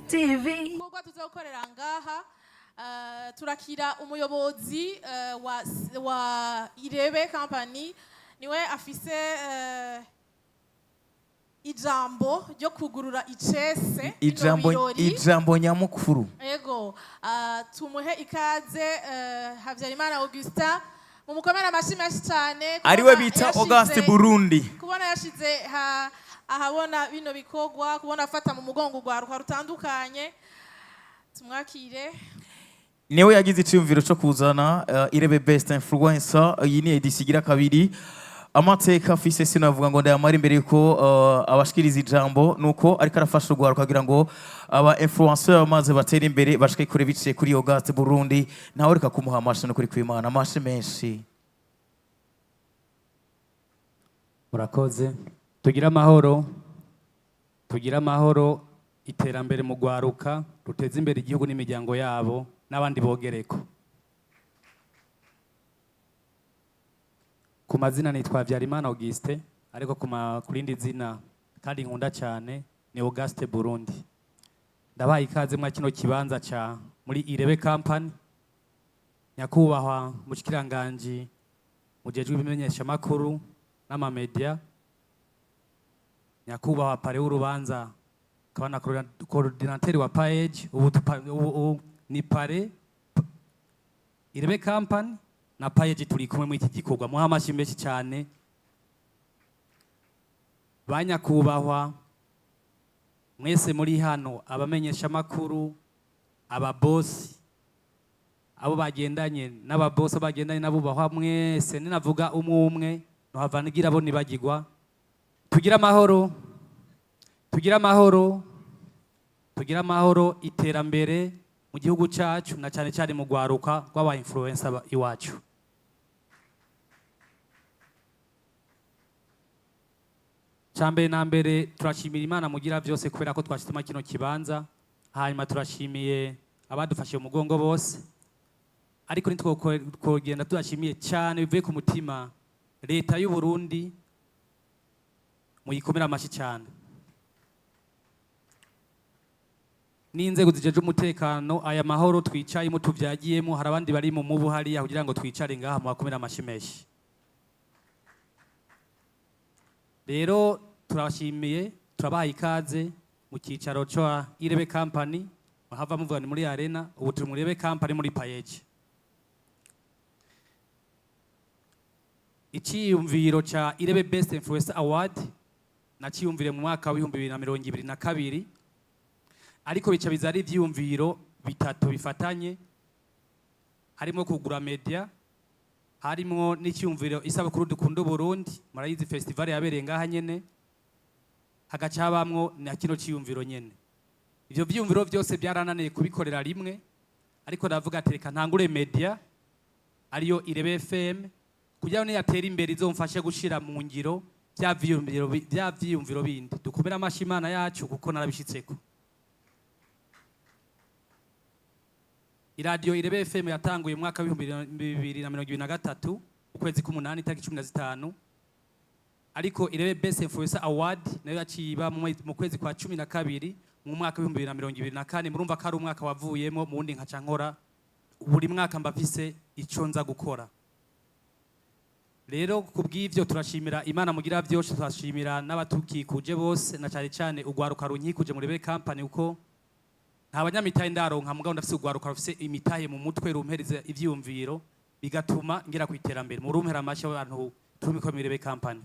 TV. Ibikorwa tuzokorera ngaha, turakira umuyobozi wa Irebe Company, niwe afise ijambo ryo kugurura icese bino Ijambo birori. Ijambo nyamukuru. Ego, tumuhe ikaze, Habyarimana Augustin, mumukomere amashyi menshi cyane kubona Ariwe bita Auguste Burundi. Kubona yashize ahabona bino bikorwa, kubona afata mu mugongo urwaruka rutandukanye, tumwakire. Niwe yagize icyumviro cyo kuzana Irebe Best Influencer. Iyi ni édition igira kabiri. Amateka afise sinavuga ngo ndayamara imbere yuko abashikiriza ijambo, nuko ariko arafasha urwaruka kugira ngo aba influencer maze batere imbere, bashike kure biciye kuri Auguste Burundi. Nawe reka kumuha amashi no kuri kwimana amashi menshi. Murakoze. Tugire amahoro, tugire amahoro, iterambere mu rwaruka ruteza imbere igihugu n'imiryango yabo n'abandi bogereko. Ku mazina nitwa Habyarimana Auguste, ariko ku rindi zina kandi nkunda cyane ni Auguste Burundi. Ndabaye ikaze mwa kino kibanza ca muri Irebe Company. Nyakubahwa mushikiranganji mujejwe ibimenyeshamakuru n'amamedia, nyakubahwa parrain w'urubanza akaba na coordinateur wa PAEEJ, ubu ni parrain Irebe Company na PAEEJ, turi kumwe muri iki gikorwa, muha amashyi menshi cyane. Banyakubahwa mwese muri hano, abamenyeshamakuru, ababosi, abo bagendanye n'ababosi, bagendanye n'abubahwa mwese, ninavuga umwe umwe nohava ngira abo nibagirwa. Tugire amahoro, tugire amahoro, tugire amahoro, iterambere mu gihugu cyacu na cyane cyane mu rwaruka rw'aba influencer iwacu. Cya mbere na mbere, turashimira Imana mugira byose kubera ko twashitsemo kino kibanza. Hanyuma turashimiye abadufashe mu mugongo bose, ariko ntitwogenda tudashimiye cyane bivuye ku mutima leta y'u Burundi, muyikomere amashyi cyane, n'inzego zijeje umutekano. Aya mahoro twicayemo, tuvyagiyemo, hari abandi bari mu mubu hariya kugira ngo twicare ngaha, mubakomere amashyi menshi. Rero turabashimiye, turabahaye ikaze mu cyicaro cya Irebe Company. Bahava muvuga ni muri Arena, ubu turi muri Irebe Company muri PAEEJ. Iciyumviro ca Irebe Best Influencer Award naciyumvire mu mwaka wa 2022, ariko bica biza ari ivyiyumviro bitatu bifatanye, harimo kugura media, harimo n'icyumviro isabukuru dukunda Burundi, murayizi festival yabereye ngaha nyene, hagaca habamwo na kino ciyumviro nyene. Ivyo vyiyumviro vyose byarananiye kubikorera rimwe, ariko ndavuga ati reka ntangure media ariyo Irebe FM, kugira ngo niyatera imbere izomfashe gushira mu ngiro bya vyiyumviro bindi. Dukomere amashi Imana yacu kuko narabishitseko. Iradiyo Irebe FM yatanguye mu mwaka wa 2023, ukwezi k'umunani, itariki 15, ariko Irebe Best Influencer Award nayo yaciye iba mu kwezi kwa 12 mu mwaka wa 2024. Murumva ko ari umwaka wavuyemo mu wundi, nkaca nkora buri mwaka mba mfise ico nza gukora. Rero kubw'ivyo turashimira Imana mugira byose, turashimira n'abatukikuje bose, na cyane cyane urwaruka runkikuje muri Irebe Company, kuko nta banyamitahe ndaronka, mugabo ndafise urwaruka rufise imitahe mu mutwe, rumpereza ivyiyumviro bigatuma ngera ku iterambere. Murumpera amashyi abantu turumiko muri Irebe Company.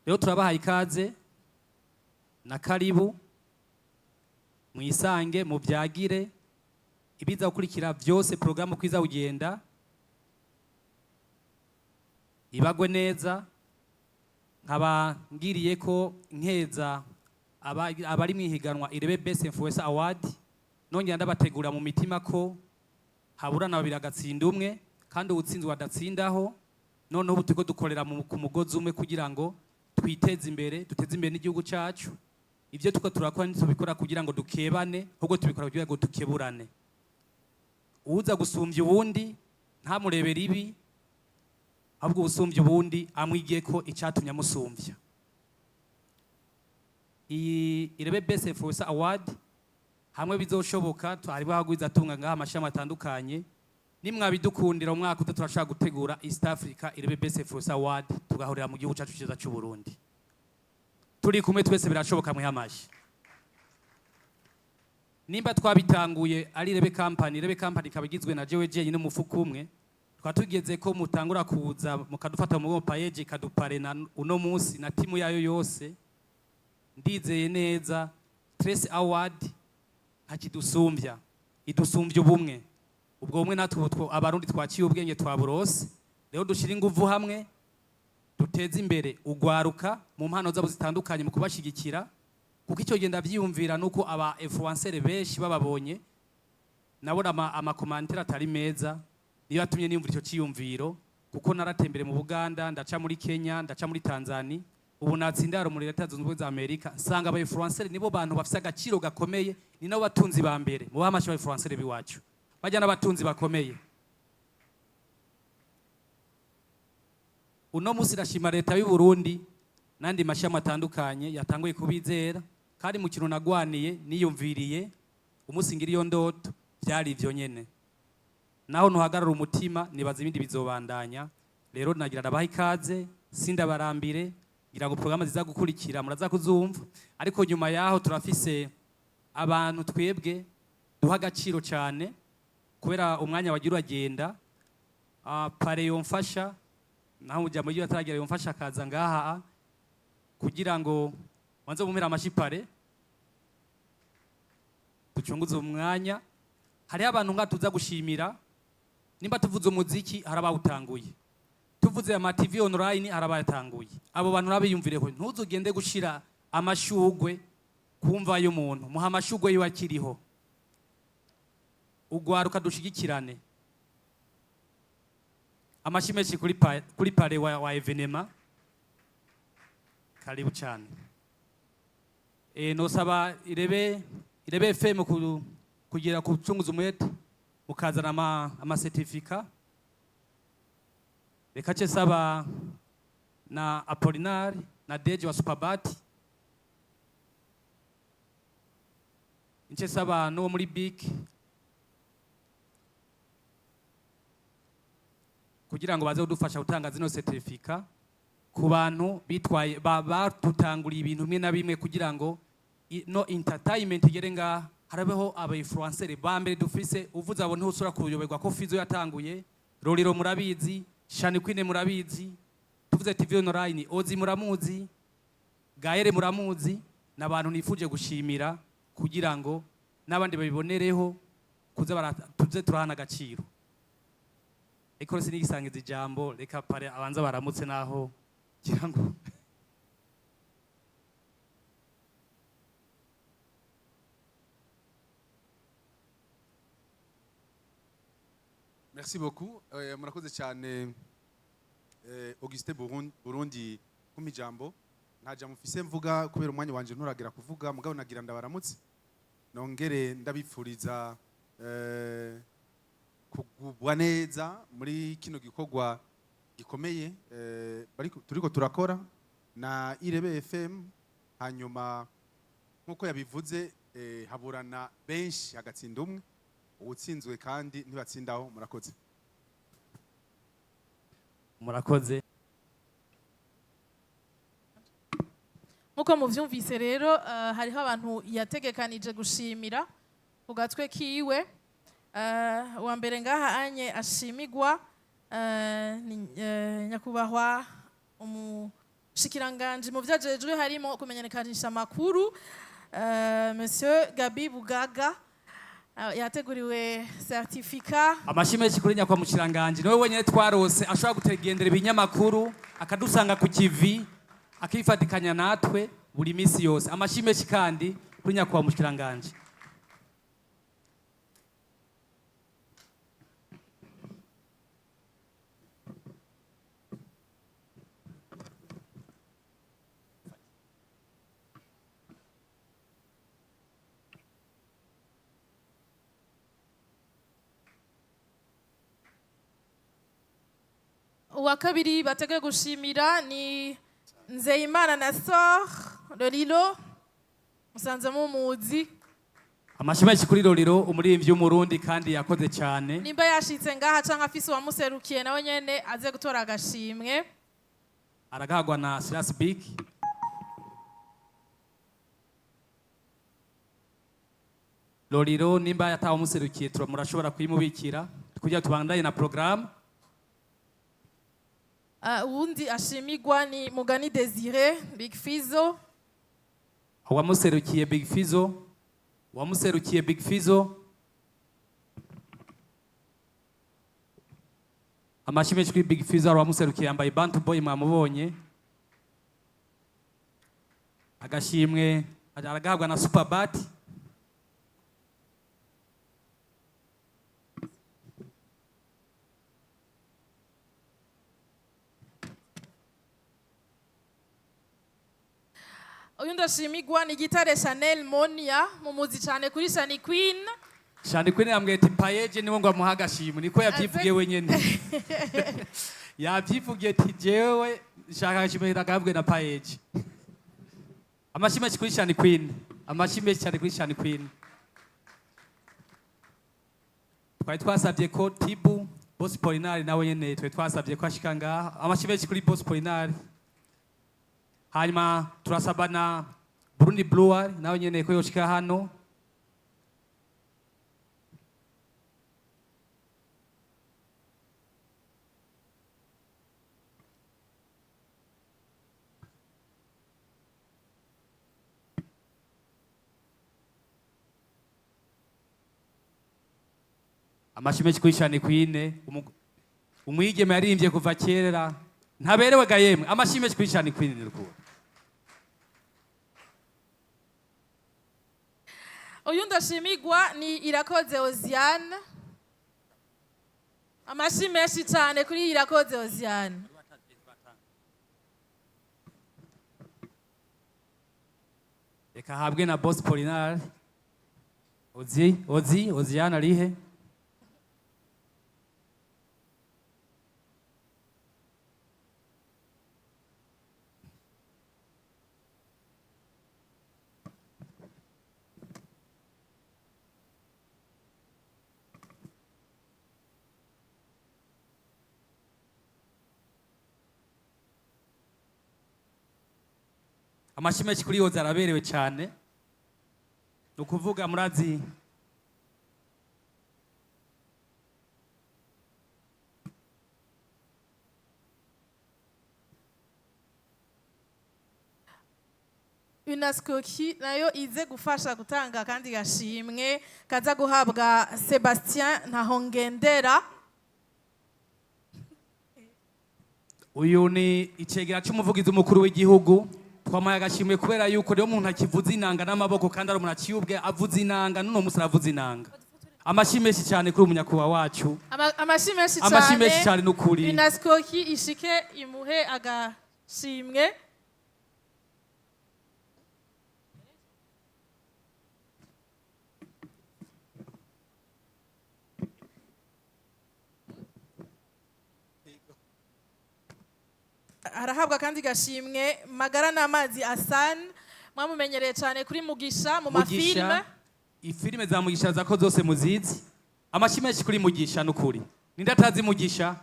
Rero turabahaye ikaze na karibu, mwisange muvyagire ibiza gukurikira byose, programu kwiza kugenda ibagwe neza. Nkaba ngiriye ko nkeza abari mwihiganwa Irebe Best Influencer Award, nongera ndabategura mu mitima ko haburana babiri agatsinda umwe, kandi uwutsinzwe adatsindaho. Noneho ubu turiko dukorera ku mugozi umwe kugira ngo twiteze imbere, duteze imbere n'igihugu cacu. Ivyo tuko turakora ntitubikora kugira ngo dukebane, ahubwo tubikora kugira ngo dukeburane. Uwuza gusumbya uwundi ntamurebere ibi, ahubwo uwusumbya uwundi amwigiye ko icatumye amusumbya. Iyi Irebe Best Influencer Award, hamwe bizoshoboka, hariho hagwiza atunga ngaha amashami atandukanye. Nimwabidukundira, umwaka uza turashaka gutegura East Africa Irebe Best Influencer Award, tugahurira mu gihugu cyacu cyiza cy'u Burundi. Turi kumwe twese birashoboka. Mwihe amashi. Nimba twabitanguye ari Irebe Company, Irebe Company ikaba igizwe na jewe jenyine n'umufuko umwe, twaba tugeze ko mutangura kuza mukadufata mu mugongo. PAEEJ ikaduparena uno munsi na timu yayo yose. Ndizeye neza Trace Award ntakidusumbya, idusumbya ubumwe. Ubwo bumwe natwe ubu Abarundi twaciye ubwenge, twaburose. Rero dushira inguvu hamwe, duteze imbere ugwaruka mu mpano zabo zitandukanye, mu kubashigikira, kuko icyo gihe ndavyiyumvira nuko aba influencer benshi bababonye, nabona ama commentaires atari meza. Niyo yatumye niyumvira icyo ciyumviro, kuko naratembere mu Buganda, ndaca muri Kenya, ndaca muri Tanzania, ubu natsindaro muri Leta Zunze Ubumwe za Amerika, nsanga aba influencer nibo bantu bafise agaciro gakomeye, ni nabo batunzi ba mbere. Mu bahamasha aba influencer biwacu bajya n'abatunzi bakomeye. Uno munsi ndashima leta y'u Burundi n'andi mashami atandukanye yatanguye kubizera. Kandi mu kintu nagwaniye, niyumviriye umunsi ngira iyo ndoto, byari ivyo nyene. Naho ntuhagarara umutima, nibaza ibindi bizobandanya. Rero nagira ndabaha ikaze, sindabarambire, ngira ngo porogaramu ziza gukurikira muraza kuzumva. Ariko nyuma yaho turafise abantu twebwe duha agaciro cyane, kubera umwanya wagira uragenda. Parrain yomfasha, naho ujya muri ataragera, yomfasha akaza ngaha kugira ngo wanze mumera amashi. Parrain, ducunguze umwanya. Hariho abantu nga tuza gushimira. Nimba tuvuze umuziki, hari abawutanguye. Tuvuze ama TV online, hari abayatanguye. Abo bantu nabiyumvireho. Ntuzugende gushira amashugwe kumva y'umuntu, muha amashugwe yiwe akiriho. Ugwaruka dushigikirane. Amashi menshi kuri parrain wa événement. Karibu cyane. Nosaba Irebe FM kugira kucunguza umwete mukazana ama certificat. Reka ce saba na Apollinaire na Deje wa Superbat, nce saba n'uwo muri BIC kugira ngo baze kudufasha gutanga zino certificat ku bantu bitwaye batutanguriye ibintu bimwe na bimwe kugira ngo no entertainment igere ngaha. Harabeho aba influencer ba mbere dufise. Uvuze abo ntusura kuyoberwa ko Fizo yatanguye, Roriro murabizi, Shani Queen murabizi, tuvuze TV online Ozi muramuzi, Gaere muramuzi. N'abantu nifuje gushimira kugira ngo n'abandi babibonereho kuza tuze turahana agaciro. Ariko sinigisangiza ijambo, reka parrain abanza baramutse, naho ngira ngo Merci beaucoup. Murakoze cyane, Augustin Burundi kumpa ijambo. Nta jambo mfise mvuga kubera umwanya wanje nturagera kuvuga, mugabo nagira ndabaramutse, nongere ndabipfuriza kugubwa neza muri kino gikorwa gikomeye turiko turakora na Irebe FM. Hanyuma nkuko yabivuze, haburana benshi hagatsinda umwe. Uwutsinzwe kandi ntibatsindaho. Murakoze. Murakoze. Nk'uko muvyumvise rero, hariho abantu yategekanije gushimira ku gatwe kiwe. Uwa mbere ngaha anye ashimigwa ni nyakubahwa umushikiranganji mu vyo ajejwe harimo kumenyekanisha amakuru, Monsieur Gabi Bugaga. Yateguriwe certificat. Amashyi menshi kuri nyakwa mushikiranganje. Niwe wenyine twarose ashobora gutegendera ibinyamakuru, akadusanga ku kivi, akifatikanya natwe buri minsi yose. Amashyi menshi kandi kuri nyakwa mushikiranganje. Uwa kabiri bateguye gushimira ni Nzeyimana na Sor Lolilo. Musanze mumuzi. Amashyi menshi kuri Lolilo, umuririmbyi w'Umurundi kandi yakoze cyane. Nimba yashitse ngaha canke afise uwamuserukiye, nawe nyene aze gutora agashimwe. Aragahagwa na Silas Big. Lolilo nimba yatawamuserukiye, murashobora kuyimubikira kugira tubandanye na programme. Uwundi ashimigwa ni Mugani Desire, Big Fizzo. Uwamuserukiye Big Fizzo, uwamuserukiye Big Fizzo. Amashyi menshi kuri Big Fizzo. Hari uwamuserukiye yambaye Bantu Boy, mwamubonye. Agashimwe aragahabwa na Superbat. Uyundi ashimigwa ni Gitare Chanel Monia, mumuzi cyane kuri Shani Queen. Shani Queen yambwiye ati Payeje niwe ngo amuhe agashimwe, niko yabyivugiye wenyene. Yabyivugiye ati jewe nshaka agashimwe agahabwe na Payeje. Amashyi menshi kuri Shani Queen, amashyi menshi cyane kuri Shani Queen. Twari twasabye ko Tibu Boss Polinari nawe nyene, twari twasabye ko ashika ngaha. Amashyi menshi kuri Boss Polinari. Hanyuma turasaba na Burundi Brewer nawe nyene ko yoshika hano. Amashyi menshi kuri Shani Queen, umwigeme yaririmbye kuva kera, ntaberewe ga yemwe. Amashyi menshi kuri Shani Queen ni rukuru. Uyundi ashimigwa ni Irakoze Oziane. Amashyi menshi cyane kuri Irakoze Oziane. Reka ahabwe na Boss Polinari. Ozi, Ozi, Oziane arihe? Amashyi menshi kuri Ozi, araberewe cyane. Ni ukuvuga murazi UNESCO ki nayo ize gufasha gutanga kandi gashimwe kaza guhabwa Sebastien Ntahongendera. Uyu ni icegera c'umuvugizi umukuru w'igihugu. Twamuhaye agashimwe kubera yuko rero umuntu akivuza inanga n'amaboko, kandi ari umuntu aciye ubwe, avuza inanga n'uno musi aravuza inanga. Amashyi menshi cyane kuri umunyakuba wacu. Amashyi menshi Amashyi menshi cyane. cyane n'ukuri. UNESCO ki ishike imuhe agashimwe. Arahabwa kandi gashimwe Magara n'Amazi Asan, mwamumenyereye cyane kuri Mugisha mu mafilme. Mugisha, ifilime za Mugisha zako zose muzizi. Amashyi menshi kuri Mugisha n'ukuri. Ninde atazi Mugisha?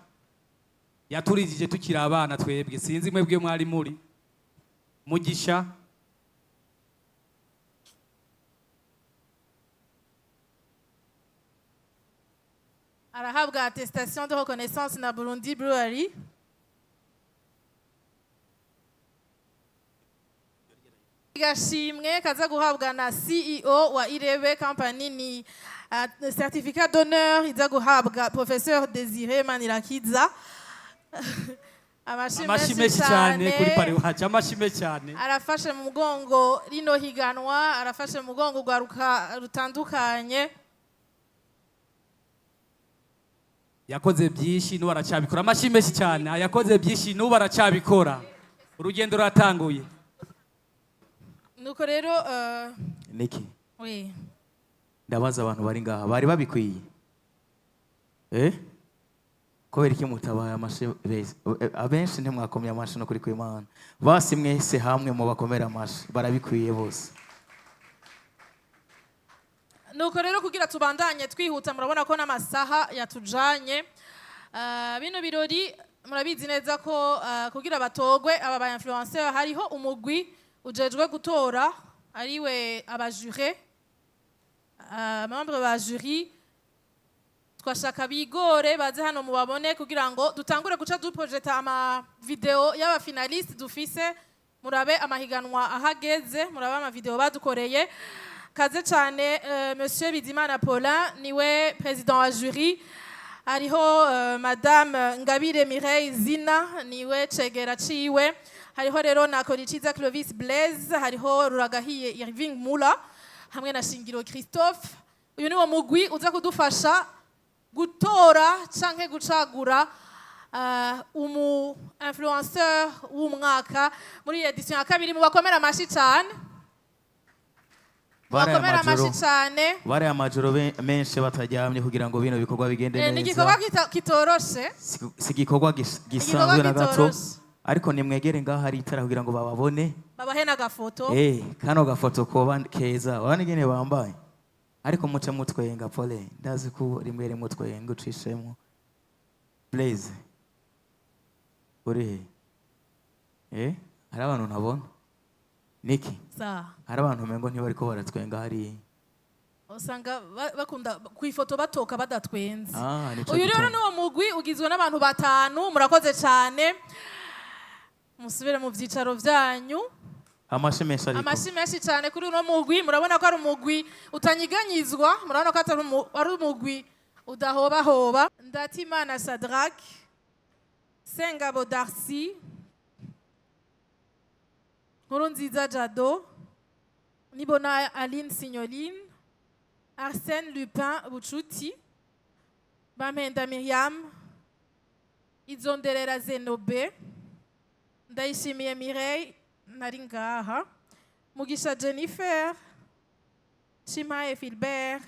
Yaturijije tukiri abana twebwe, sinzi mwebwe mwari muri Mugisha. Arahabwa attestation de reconnaissance na Burundi Brewery. Gashimwe kaza guhabwa na CEO wa Irebe Company ni certificat d'honneur iza guhabwa Professeur Désiré Manirakiza. Amashyi Amashyi menshi cyane kuri pari wacu, amashyi menshi cyane. Arafashe mu mugongo rino higanwa, arafashe mu mugongo rwaruka rutandukanye. Yakoze byinshi, n'ubu aracyabikora. Amashyi menshi cyane. Yakoze byinshi, n'ubu aracyabikora, urugendo ruratanguye. Nuko rero Niki? Oui. Ndabaza abantu bari ngaha, bari babikwiye? Kubera iki mutabaye amashi beza? Abenshi ntimwakomye amashi no kuri kw'Imana. Basi mwese hamwe mubakomere amashi, barabikwiye bose. Nuko rero kugira tubandanye twihuta, murabona ko n'amasaha yatujanye. Bino birori murabizi neza ko kugira batogwe aba ba influenceur, hariho umugwi ujejwe gutora, ariwe abajure, membre ba jury. Twashaka bigore baze hano mubabone kugira ngo dutangure guca duprojeta ama video y'aba finaliste dufise, murabe amahiganwa ahageze, murabe ama video badukoreye. Kaze cyane, monsieur Bizimana Paulin, niwe président wa jury. Hariho madame Ngabire Mireille Zina, niwe cegera ciwe. Hariho rero na Koriciza Clovis Blaise, hariho Ruragahiye Irving Mula hamwe na Shingiro Christophe. Uyu niwo mugwi uza kudufasha gutora canke gucagura umu influenceur w'umwaka muri iyi edition ya kabiri. Mubakomera amashi cyane. Baraye Mubakomera amajoro amashi cyane. Baraye amajoro menshi bataryamye kugira ngo bino bikorwa bigende Ni neza. igikorwa kitoroshe. Si igikorwa gisanzwe na gato. Kitoroshe. Ariko nimwegere ngaho hari itara kugira ngo bababone. Babahe n'agafoto. Kano gafoto koba keza, urabona ingene bambaye, ariko muce mutwenga. Pole, ndazi ko rimwe rimwe utwenga ucishemo. Blaise, uri he? Hari abantu ntabona niki? Sa. Hari abantu umengo ntibariko baratwenga hariya. Usanga bakunda ku ifoto batoka badatwenze. Ah, nico Uyu rero gituma. niwo mugwi ugizwe n'abantu batanu. Murakoze cyane, musubire mu byicaro byanyu. Amashi menshi ariko. Amashi menshi cyane kuri uno mugwi. Murabona ko ari umugwi utanyiganyizwa, murabona ko atari ari umugwi udahobahoba. Ndatimana Shadrack, Sengabo Darcy, Nkurunziza Jado, Nibona Aline Signoline, Arsène Lupin Bucuti, Bampenda Miriam, Izonderera Zenobe, Ndayishimiye Mireille nari ngaha, Mugisha Jennifer, Chimaye Philbert.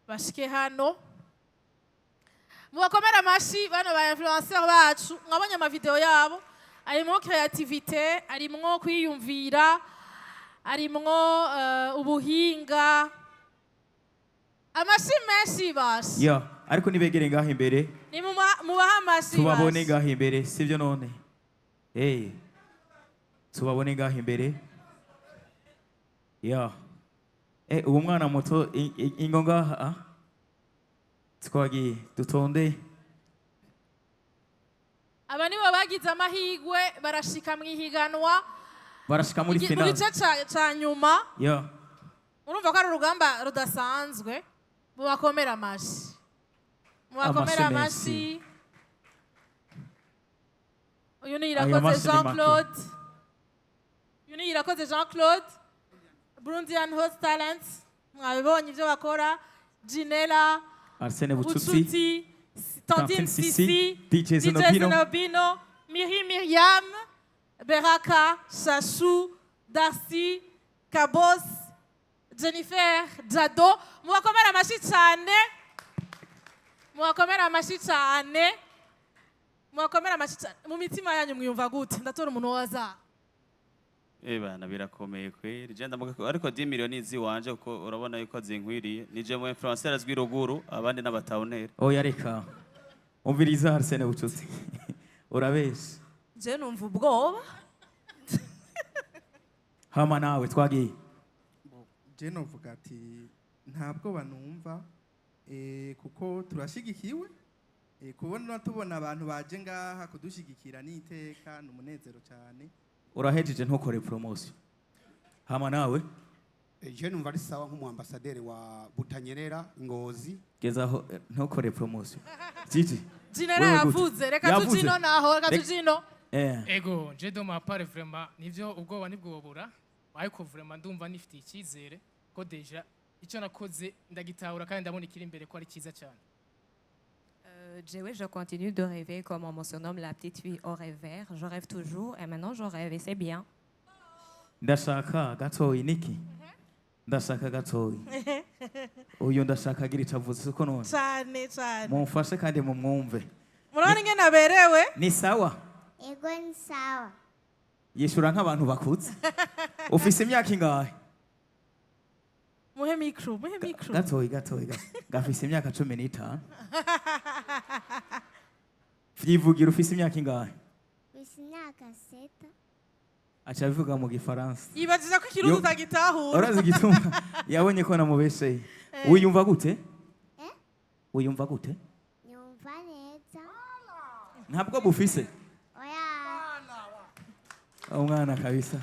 Bashike hano mubakomere amashi bano ba influenceur bacu. Mwabonye amavideo yabo, arimwo créativité, arimwo kwiyumvira, arimwo ubuhinga. Amashi menshi basha. Ya, ariko nibegere ngaho imbere. Ni mubahe amashi Tubabone basha. ngaho imbere, sibyo none? Tubabone ngaho imbere. Ya, uwo mwana muto ingo ngaha, ah? Twagiye dutonde. Aba nibo bagize amahirwe barashika mu ihiganwa Barashika muri mu finale. gice ca nyuma. Ya. Urumva ko ari urugamba rudasanzwe. Mubakomere amashi, mubakomere Amashi amashi. menshi. Uyu ni Ayo Irakoze mashi ni Jean make. Claude. Uyu ni Irakoze Jean Claude, Burundian Host Talents, mwabibonye ibyo bakora. Ginela Arsene Bucuti. Bucuti, Tantine Tantine Sisi, Sisi, DJ Zenobino. Zenobino, Miri Miriam, Beraka, Chachou, Darcy, Kabos, Jennifer, Jado. Mubakomere amashi cyane. Mubakomere amashi cyane. Mubakomere amashi cyane. Mu mitima yanyu mwiyumva gute? Ndatora umuntu waza. Eh bana, birakomeye kweri. Je ndamuga ariko 10 miliyoni ziwanje, kuko urabona yuko zinkwiriye. Nije mu influencer azwi ruguru, abandi n'abatawuneri. Oya, reka umviriza, Arsene Bucuti, urabesha. Je numva ubwoba. Hama nawe twagiye. Je novuga ati nta bwoba numva, kuko turashigikiwe. Kubona tubona abantu baje ngaha kudushigikira ni iteka, ni umunezero cyane. Urahejeje, ntukore promotion. Hama nawe. Je numva ari sawa nk'umu ambassadeur wa Butanyerera Ngozi. Gezaho, ntukore promotion. Gigi. Ginera Wewe gute? yavuze, reka Yavuze. tujino naho, reka tujino. Ego, je de ma part, vraiment nivyo, ubwoba nibwobura, ariko vraiment ndumva nifitiye icyizere ko déjà icyo nakoze ndagitahura kandi ndabona ikiri imbere ko ari cyiza cyane. Jewe, je continue de rêver comme on me surnomme la petite fille au rêve vert. Je rêve toujours et maintenant je rêve et c'est bien. Ndashaka gatoyi niki, ndashaka gatoyi uyu, ndashaka agira icyo avuze, siko none? Cyane cyane. Mumfashe kandi mumwumve. Murabona ingene aberewe. Ni sawa? Ego, ni sawa. Yishura nk'abantu bakuze. Ufise imyaka ingahe? Muhe. Muhe micro, muhe micro. Gatoyi, gatoyi, gafise imyaka 15. Vyivugira, ufise imyaka ingahe? Mfise imyaka 7. Aca abivuga mu Gifaransa. Yibajije ko Ikirundi utagitahura. Urazi igituma? Yabonye ko namubesheye. Wiyumva gute? Wiyumva gute? Nyumva neza. Ntabwo bufise? Oya. Umwana kabisa.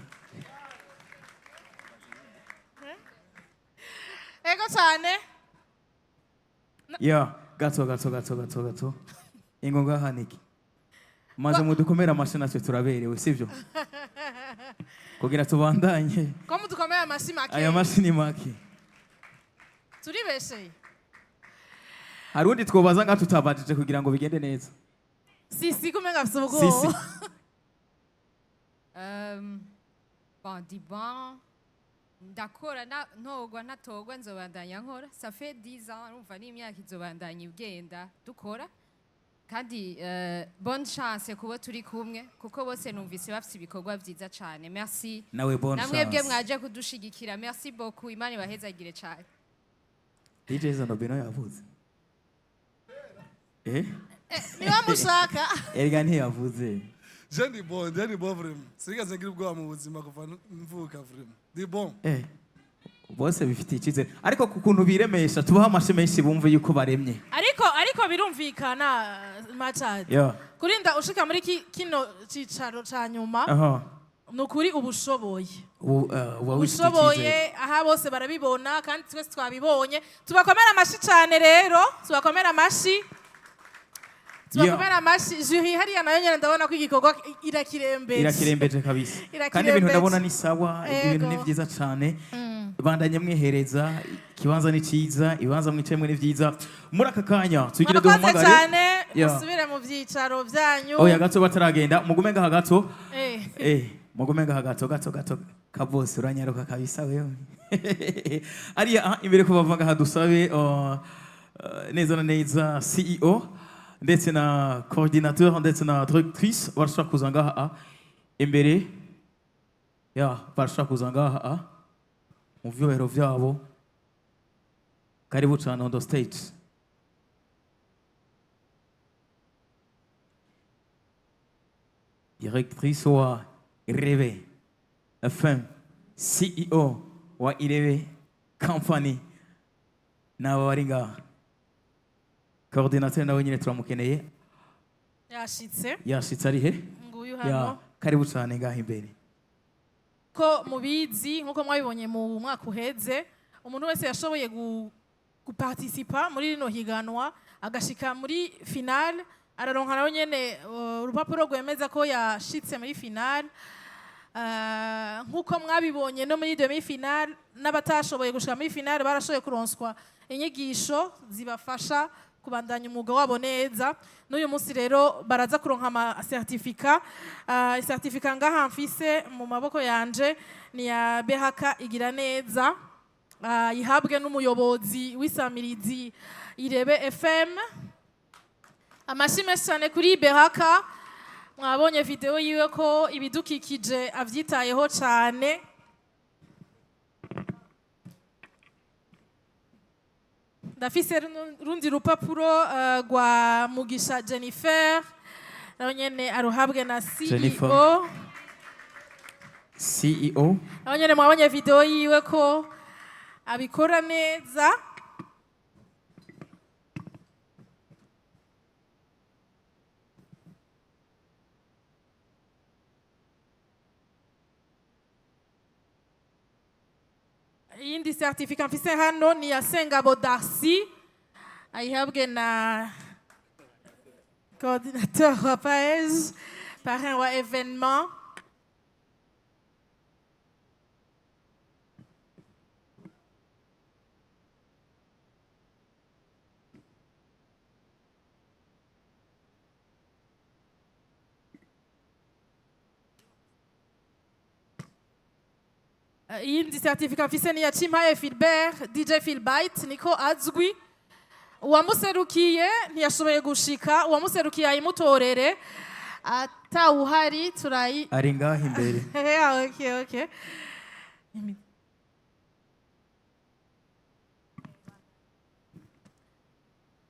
Ego cyane. Ya, gato, gato, gato, gato, gato. Ingo ngaha niki maze mudukomere amashyi, natwe turaberewe, sibyo? Kugira tubandanye. Ko mudukomeye amashyi make. Aya mashyi ni make. Turibesheye. Hari undi twobaza ngaha tutabajije kugira ngo bigende neza? Sisi, kumenga afise Sisi. ubwoba. Bon, diban ndakora ntogwa ntatogwa, nzobandanya nkora. Ça fait 10 ans, urumva n'imyaka izobandanya igenda dukora. Kandi bonne chance kubo turi kumwe, kuko bose numvise bafise ibikorwa vyiza cane. Merci. Nawe bonne Namwebwe chance. mwaje kudushigikira, merci beaucoup, Imana ibahezagire cane. DJ Zanobino yavuze, eh. Niba mushaka. Erega ntiyavuze. Je ndi bon, je ndi bon vraiment. Sinigeze ngira ubwoba mu buzima kuva mvuka, vraiment. Ndi bon. Bose bifitiye icyizere, ariko ku kuntu biremesha, tubaho amashyi menshi bumve yuko baremye. Ariko birumvikana, Machad. Kurinda ushika muri kino cicaro ca nyuma, ni ukuri uba ushoboye. Uba wifitiye Ushoboye. icyizere. Aha bose barabibona kandi twese twabibonye. Tubakomere amashyi cyane rero, tubakomere amashyi, tubakomere amashyi. Jury hariya nayo nyene ndabona ko igikorwa irakirembeje. Irakirembeje kabisa. Kandi ibintu Irakirembeje. ndabona ni sawa, ibintu ni byiza cyane. Bandanye mwihereza ikibanza, ni cyiza, ibibanza mwicayemo ni byiza. Muri aka kanya tugire Murakoze duhamagare. cyane. Yeah. Musubire mu byicaro byanyu. Oya, gato, bataragenda, mugume ngaha gato. Mugume ngaha gato, gato, gato. Kabose, uranyaruka kabisa wewe. Ariya imbere ko bava ngaha, dusabe neza na neza CEO ndetse na coordinateur ndetse na directrice barashobora kuza ngaha imbere. Ya, barashobora kuza ngaha mu vyubahiro vyabo. Karibu cyane on the stage. Directrice wa Irebe FM, CEO wa Irebe Company, n'aba bari ngaha. Coordinateur nawe nyine turamukeneye. Yashitse. Yashitse, ari he? Nguyu Ya, hano. karibu cyane ngaha imbere. Ko mubizi, nk'uko mwabibonye mu mwaka uheze, umuntu wese yashoboye guparticipa muri rino higanwa agashika muri finale araronka nawe nyene urupapuro rwemeza ko yashitse muri finale. Nk'uko mwabibonye no muri demi finale, n'abatashoboye gushika muri finale barashoboye kuronswa inyigisho zibafasha kubandanya umwuga wabo neza. N'uyu munsi rero baraza kuronka ama certificat. Certificat ngaha mfise mu maboko yanje ni ya BHK igira neza, ihabwe n'umuyobozi w'isamirizi Irebe FM. Amashyi menshi cyane kuri BHK. Mwabonye video yiwe ko ibidukikije avyitayeho cyane. Ndafise rundi rupapuro rwa Mugisha Jennifer, nawe nyene aruhabwe na CEO. Jennifer. CEO. Nawe nyene mwabonye video yiwe ko abikora neza. Iyindi certificat mfise hano ni ya Sengabo Darcy, ayihabwe na coordinateur wa PAEJ, parrain wa événement. Iyindi certificat mfise ni ya Chimpaye Philbert, DJ Philbite niko azwi. Uwamuserukiye ntiyashoboye gushika, uwamuserukiye ayimutorere, atawuhari turayi. Ari ngaha imbere. Yeah, okay.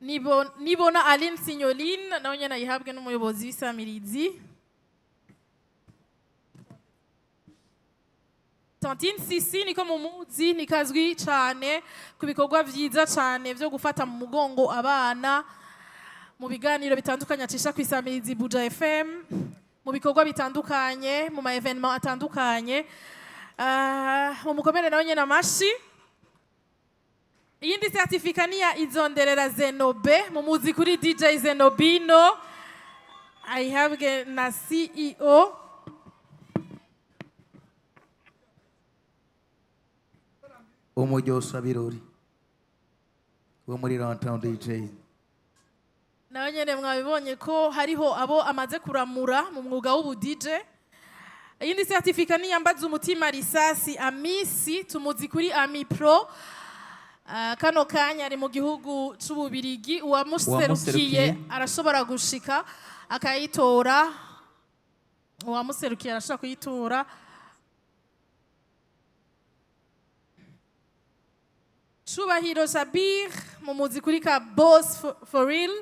Nibona Aline Signoline, nawe nyene ayihabwe n'umuyobozi w'isamirizi. Tantine Sisi niko mumuzi, nikazwi cyane ku bikorwa vyiza cyane vyo gufata mu mugongo abana mu biganiro bitandukanye acisha ku isamirizi Buja FM, mu bikorwa bitandukanye, mu ma événements atandukanye. Mumukomere nawe nyene amashi. Iyindi certificat ni ya Izonderera Zenobe, mumuzi kuri DJ Zenobino, ayihabwe na CEO. Umuryosa birori wo muri Runtown DJ. Nawe nyene mwabibonye ko hariho abo amaze kuramura mu mwuga w'ubu DJ. Iyindi certificat ni yambaza umutima Risasi Amisi, tumuzi kuri Ami Pro. Kano kanya ari mu gihugu c'Ububirigi. Uwamuserukiye Uwamuserukiye. arashobora gushika akayitora. Uwamuserukiye arashobora kuyitora. Cubahiro Sabir, mumuzi kuri ka Boss for real,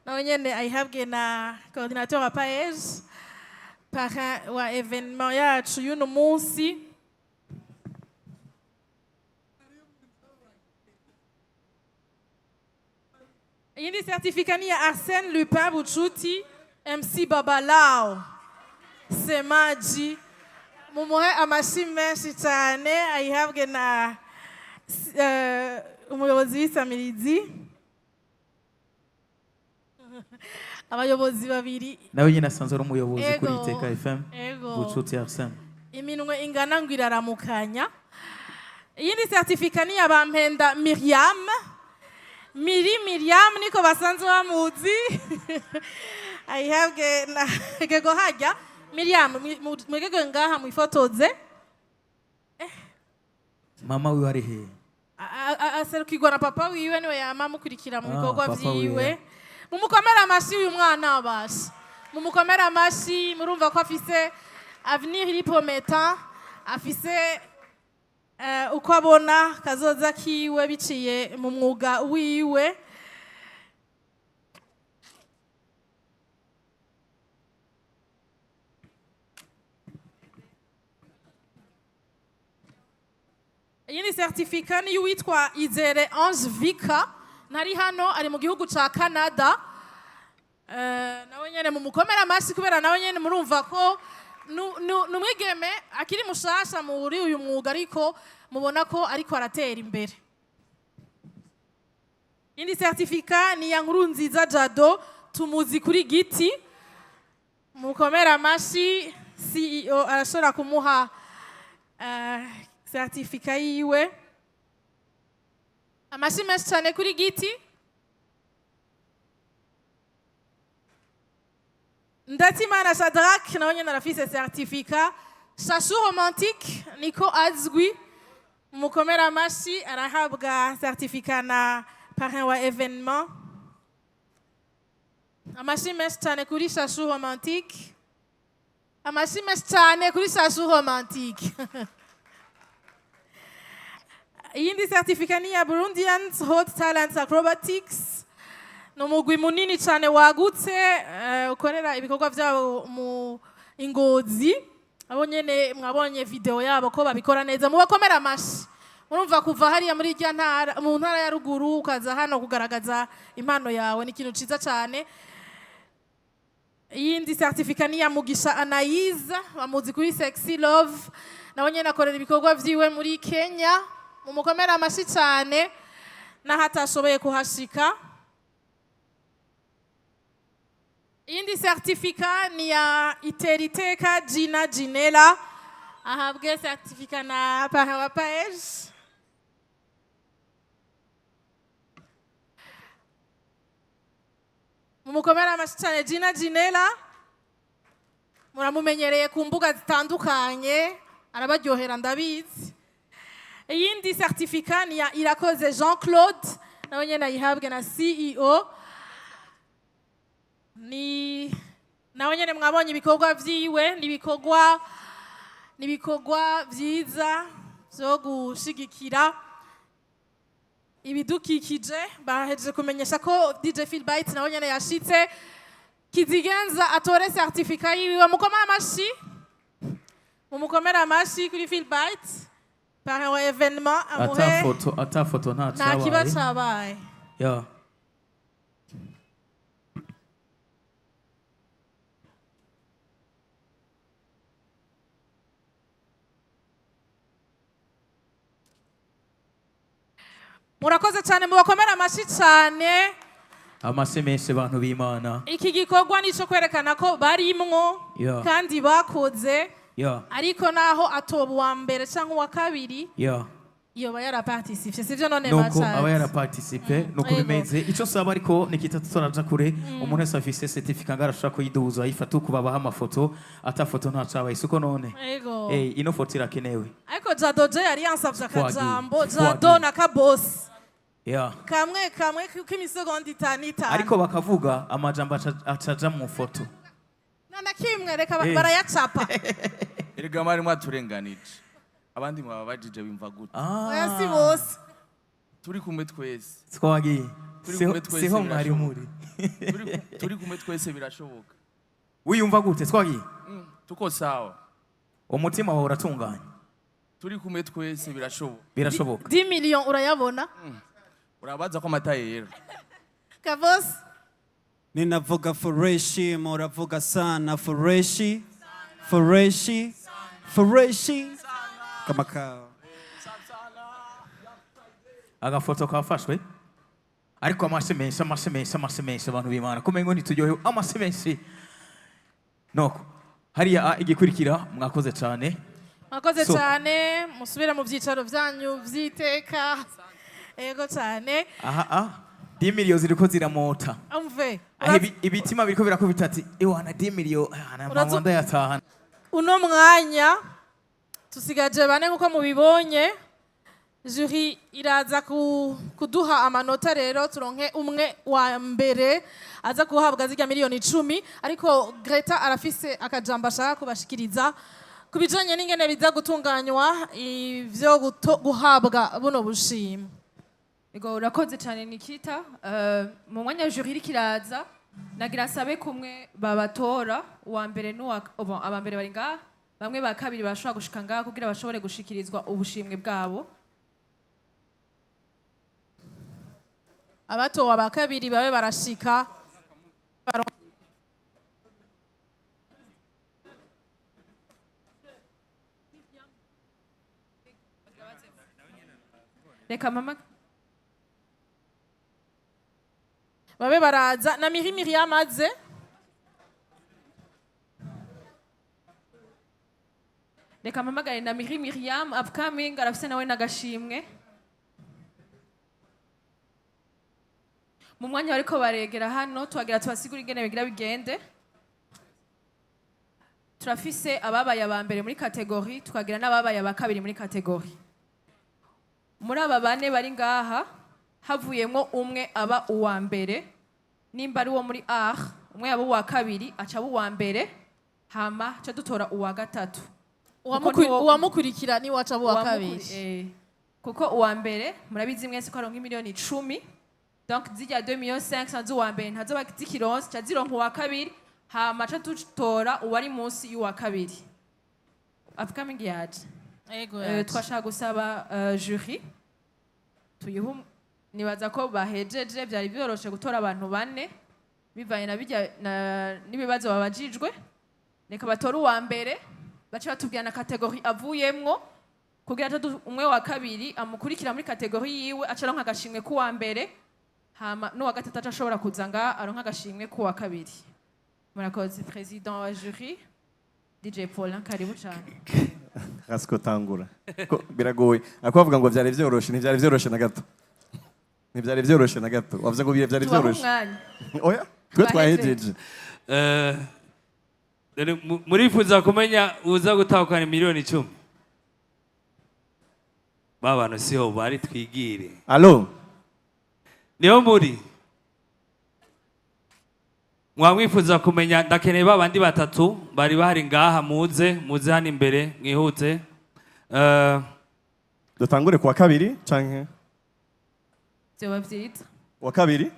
nawe nyene ayihabwe na coordinateur wa PAEJ, parrain wa événement yacu y'uno munsi. Iyindi certificat ni ya Arsène Lupin Bucuti, MC Babalao Semaji, mumuhe amashi menshi cyane, ayihabwe na umuyobozi w'isamirizi. Abayobozi babiri. Nawe nyine asanzwe ari umuyobozi kuri Ego. Iteka FM. Ego. Bucuti Arsene. Iminwe ingana ngo iraramukanya. Iyindi certificat ni ya Bampenda Miriam, Miri Miriam niko basanzwe bamuzi, ayihabwe na gego hajya Miriam, mwegego ngaha mwifotoze. Mama wiwe ari hehe? Aserukirwa na papa wiwe, niwe yama amukurikira mu Ah, bikorwa papa vyiwe. wiwe. Mumukomere amashi uyu mwana, abasha mumukomere amashi. Murumva ko afise avenir iri promettant, afise uko abona kazoza kiwe biciye mu mwuga wiwe. Iyi ni certificat ni y'uwitwa Izere Ange Vika, ntari hano, ari mu gihugu ca Canada. Nawe nyene mumukomere amashi, kubera nawe nyene murumva ko ni umwigeme akiri mushasha muri uyu mwuga, ariko mubona ko ariko aratera imbere. Indi certificat ni ya Nkurunziza Jado, tumuzi kuri Giti, mukomere amashi. CEO arashobora kumuha certificat yiwe. Amashi menshi cyane kuri Giti. Ndatimana Shadrack nawe nyene arafise certificat. Shashu Romantique niko azwi, mukomere amashi, arahabwa certificat na parrain wa événement. Amashi menshi cyane kuri Shashu Romantique, amashi menshi cyane kuri Shashu Romantique. Iyindi certificat ni ya Burundians Hot Talents Acrobatics, ni umugwi munini cyane wagutse, ukorera ibikorwa byabo mu Ingozi. Abo nyene mwabonye video yabo ko babikora neza, mubakomera amashi. Murumva kuva hariya muri irya ntara, mu ntara ya ruguru, ukaza hano kugaragaza impano yawe ni ikintu ciza cyane. Iyindi certificat ni ya Mugisha Anayiza, bamuzi kuri Sexy Love, nawe nyene akorera ibikorwa vyiwe muri Kenya, mumukomera amashi cyane naho atashoboye kuhashika. Iyindi certificat ni ya Iteriteka Gina Ginela, ahabwe certificat na parrain wa PAEJ. Mumukomera amashi cyane Gina Ginela, muramumenyereye ku mbuga zitandukanye, arabaryohera ndabizi. Iyindi certificat ni ya Irakoze Jean Claude, nawe nyene ayihabwe na CEO. Ni nawe nyene mwabonye ibikorwa vyiwe, ni ibikorwa vyiza vyo gushigikira. Ibidukikije bahejeje kumenyesha ko DJ Philbyte nawe nyene yashitse. Kizigenza atore certificat yiwe. Mukomere amashi, mumukomere amashi kuri Philbyte, parrain wa événement, amuhe. Ata foto, ata foto, nta Nta kiba cabaye. Cabaye. Ya. Murakoze cyane, mubakomere amashi cyane. Amase menshi, bantu b'Imana. Iki gikorwa ni ico kwerekana ko barimwo kandi bakoze, ariko naho atoba uwa mbere cyangwa uwa kabiri, yoba yaraparticipye, sivyo none? Nuko Bachat? aba yaraparticipe, nuko bimeze. Ico saba ariko ni kitatu, turaja kure. Umuntu wese afise certificat ngara ashobora kuyiduza, ayifata uko babaha amafoto. Ata foto nta cabaye, siko none? Ego. Ino foto irakenewe. Ariko Jado je yari yansavye Twagiye. akajambo. Twagiye. Jado na Kabosi, kamwe kamwe k'imisegonda itanu itanu. Ariko bakavuga amajambo acaja mu foto. Nta na kimwe, reka barayacapa. Erega mwari mwaturenganije, abandi mwababajije bimva gute? Oya, si bose. Turi kumwe twese. Twagiye. Turi Siho kumwe twese siho mwari birashoboka. muri. Turi kumwe twese birashoboka. Wiyumva gute, twagiye? Tuko sawa. Umutima wawe uratunganye? Turi kumwe twese birashoboka. Birashoboka. 10 millions urayabona? Urabaza ko amata yera. Kabosi. Ninavuga fresh, muravuga sana. Fresh, fresh, fresh kama kawa. Agafoto kafashwe, ariko amase menshi, amase menshi, amase menshi, abantu b'Imana, kumengo ntituryohewe. Amase menshi noko hariya. Igikurikira, mwakoze cyane. Mwakoze So. cyane, musubire mu byicaro byanyu by'iteka. Ego cyane. Aha, 10 millions ziriko ziramota. Umve. Aho ibitima biriko birakubita ati ewana, 10 millions mama ndayatahana. Uno mwanya tusigaje bane nk'uko mubibonye. Jury iraza kuduha amanota rero, turonke umwe wa mbere aza guhabwa zirya miliyoni 10. Ariko Greta arafise akajambo ashaka kubashikiriza ku bijanye n'ingene biza gutunganywa ivyo guhabwa buno bushimwe. Ego, urakoze cyane Nikita. Mu mwanya wa jury iriko iraza, nagira nsabe kumwe babatora uwa mbere n'uwa, oh, bon, aba mbere bari ngaha, bamwe ba kabiri bashobora gushika ngaha kugira bashobore gushikirizwa ubushimwe bwabo. Abatowe aba kabiri babe barashika. Reka mama. Babe baraza na Miri Miriam aze. Reka mpamagare na Miri Miriam upcoming, arafise nawe n'agashimwe. Mu mwanya bariko baregera hano, tuhagira tubasigura ingene bigira bigende. Turafise ababaye aba mbere muri catégorie, tukagira n'ababaye aba kabiri muri catégorie. Muri aba bane bari ngaha, havuyemwo umwe aba uwa mbere, nimba ari uwo muri art, umwe yaba uwa kabiri aca aba uwa mbere, hama ca dutora uwa gatatu. Kuko Uwamukurikira ni waca uwa kabiri. Kuko uwa mbere murabizi mwese ko aronka imiliyoni 10. Donc zirya 2 millions 500 z'uwa mbere ntazoba zikironse, ca zironka uwa kabiri, hama ca dutora uwari munsi y'uwa kabiri. Upcoming yaje. Ego, yaje. Twashaka gusaba jury tuyihe nibaza ko bahejeje, byari byoroshe gutora abantu bane bivanye na bijya n'ibibazo babajijwe. Reka batore uwa mbere, bace batubwira na catégorie avuyemwo, kugira umwe wa kabiri amukurikira muri catégorie yiwe aca aronka agashimwe k'uwa mbere, hama n'uwa gatatu aca ashobora kuza ngaha aronka agashimwe k'uwa kabiri. Murakoze. Président wa jury DJ Paulin, karibu cyane. Rasiko tangura. Ko biragoye ako bavuga ngo byari byoroshe. Ntibyari byoroshe na gato, ntibyari byoroshe na gato. Wavuze ngo byari Tubahe byoroshe. umwanya. Oya, twe twahejeje. Dore murifuza kumenya uza gutahukana miliyoni 10? Ba bantu siho bari, twigire. Allo. Niho muri mwamwifuza kumenya, ndakeneye ba bandi batatu bari bahari ngaha, muze, muze hano imbere mwihute. Dutangure kuwa kabiri canke? Vyoba vyiza. Wa kabiri.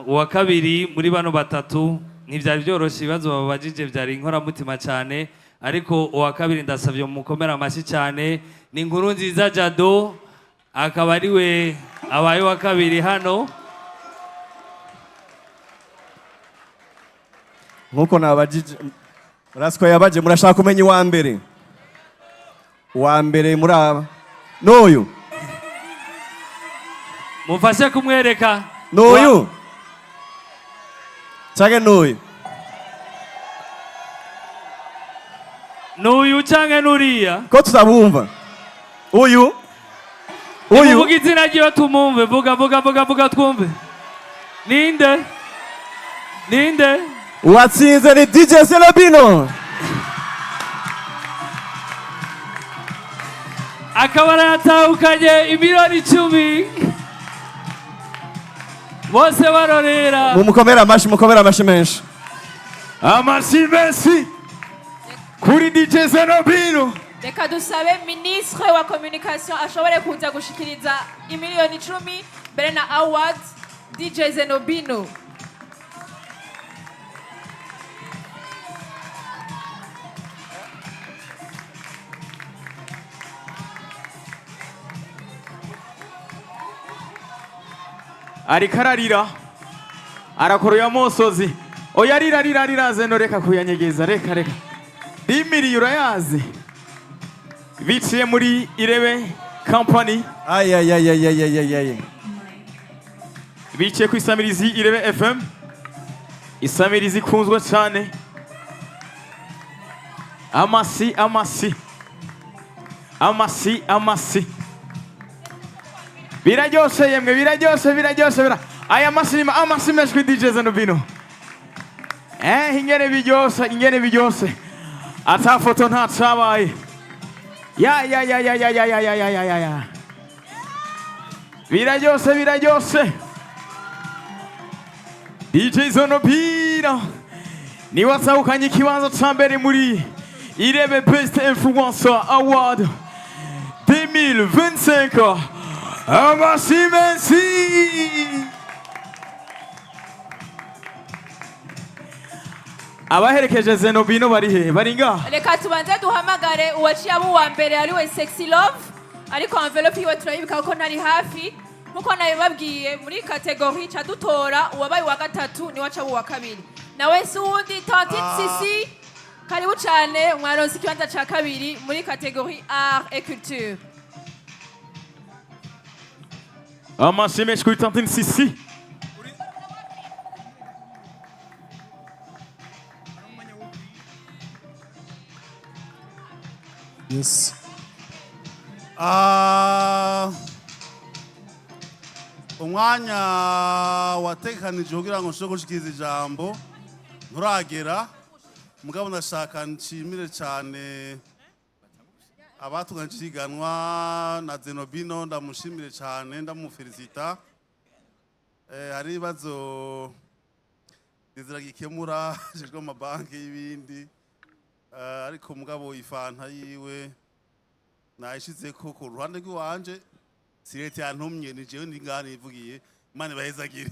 Uwa kabiri muri bano batatu, ntibyari byoroshye, ibibazo bababajije byari inkoramutima cyane, ariko uwa kabiri ndasabye mukomere amashyi cyane, ni inkuru nziza Jado, akaba ari we abaye uwa kabiri hano. Nkuko nabajije, Rasco yabaje, murashaka kumenya uwa mbere? Uwa mbere muri aba n'uyu. Mufashe kumwereka. N'uyu canke n'uyu? N'uyu canke n'uriya? Ko tutabumva, uyu, uyu. Vuga izina ryiwe tumumve. Vuga, vuga, vuga, vuga twumve. Ninde, ninde? Uwatsinze ni DJ Zenobino. Akaba aratahukanye imiliyoni 10, bose barorera. Mumukomere amashi, mukomere amashi menshi. Amashi menshi kuri DJ Zenobino. Reka dusabe ministre wa communication ashobore kuza gushikiriza imiliyoni 10 mbere na award DJ Zenobino. Ariko ararira, arakoroye amosozi. Oya, arira, arira, arira Zeno, reka kuyanyegeza, reka, reka. Dimiriye urayazi, biciye muri Irebe Company. Ayayayayayayay. Biciye ku isamirizi Irebe FM, isamirizi ikunzwe cyane. Amasi, amasi, amasi, amasi! Biraryoshe yemwe, biraryoshe, biraryoshe, bira aya masi, amasi menshi kuri DJ Zenobino. Ingene biryoshe, ingene biryoshe! Ata foto nta cabaye. Ya ya ya ya ya ya ya ya ya ya ya ya! Biraryoshe, biraryoshe! DJ Zenobino niwe atahukanye ikibanza ca mbere muri Irebe Best Influencer Award 2025. Amasi menshi! Abaherekeje Zenobino bari he? Bari ngaha? Reka tubanze duhamagare uwaciye aba uwa mbere, ariwe Sexy Love, ariko envelope yiwe turayibika kuko ntari hafi. Nkuko nabibabwiye, muri catégorie ca dutora uwabaye uwa gatatu niwe aca aba uwa kabiri, nawe si uwundi, Tantine. Sisi, karibu cyane, mwaronse ikibanza ca kabiri muri catégorie art et culture. Amashyi menshi kuri Tantine Sisi. Yes. Ah, umwanya watekanije kugira ngo nshobore gushikiriza ijambo nturagera, mugabo ndashaka nshimire cyane abatunganyije ihiganwa na Zenobino, ndamushimire cyane, ndamufelicita. Hari ibibazo Dizira gikemura ajejwe amabanki y'ibindi. Ariko mugabo ifanta yiwe nayishize ko ku ruhande rw'iwanje, si leta yantumye, ni jewe ndi ngaha nivugiye. Imana ibahezagire.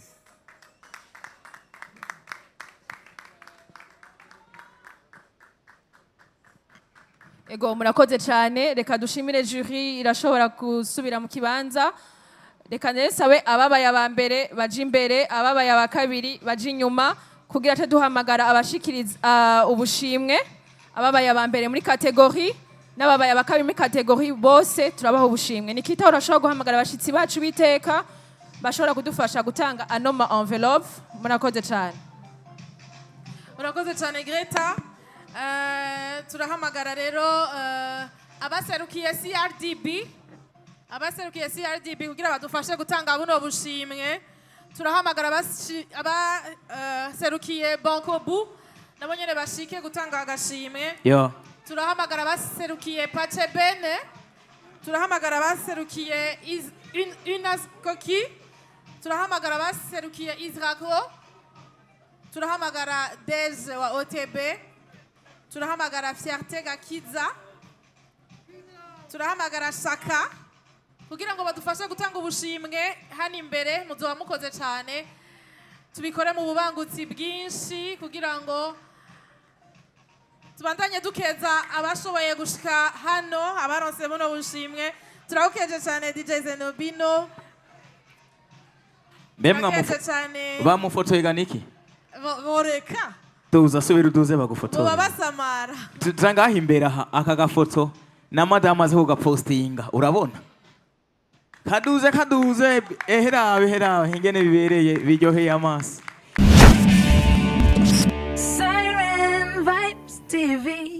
Ego, murakoze cyane. Reka dushimire jury, irashobora gusubira mu kibanza. Reka sabe ababaye aba mbere baje imbere, ababaye aba kabiri baje inyuma, kugira ace duhamagara abashikiriza ubushimwe. Ababaye aba mbere muri catégorie n'ababaye aba kabiri muri catégorie, bose turabaha ubushimwe. Nikita, urashobora guhamagara abashitsi bacu biteka bashobora kudufasha gutanga ano ma envelope. Murakoze cyane. Urakoze cyane, Greta. Turahamagara rero abaserukiye CRDB, abaserukiye CRDB kugira badufashe gutanga buno bushimwe. Turahamagara abaserukiye Bancobu, nabo nyene bashike gutanga agashimwe. Yo. Turahamagara abaserukiye Pace Bene, turahamagara abaserukiye Unaskoki, turahamagara abaserukiye Israko, turahamagara Deze wa OTB, turahamagara Fierté Gakiza, turahamagara Shaka. Kugira ngo badufashe gutanga ubushimwe hano imbere, muzoba mukoze cyane. Tubikore mu bubangutsi bwinshi kugira ngo tubandanye dukeza abashoboye gushika hano, abaronse buno bushimwe. Turagukeje cyane, DJ Zenobino. Mbe Turakeje cyane. Bamufotoye ganiki? Boreka. Tuza, subira uduze bagufotoye. Boba basamara. Tuza ngaho imbere aha, aka gafoto na madamu aze kugapostinga. Urabona kaduze kaduze, eherawe eherawe ingene bibereye, biryoheye amaso. Siren Vibes TV.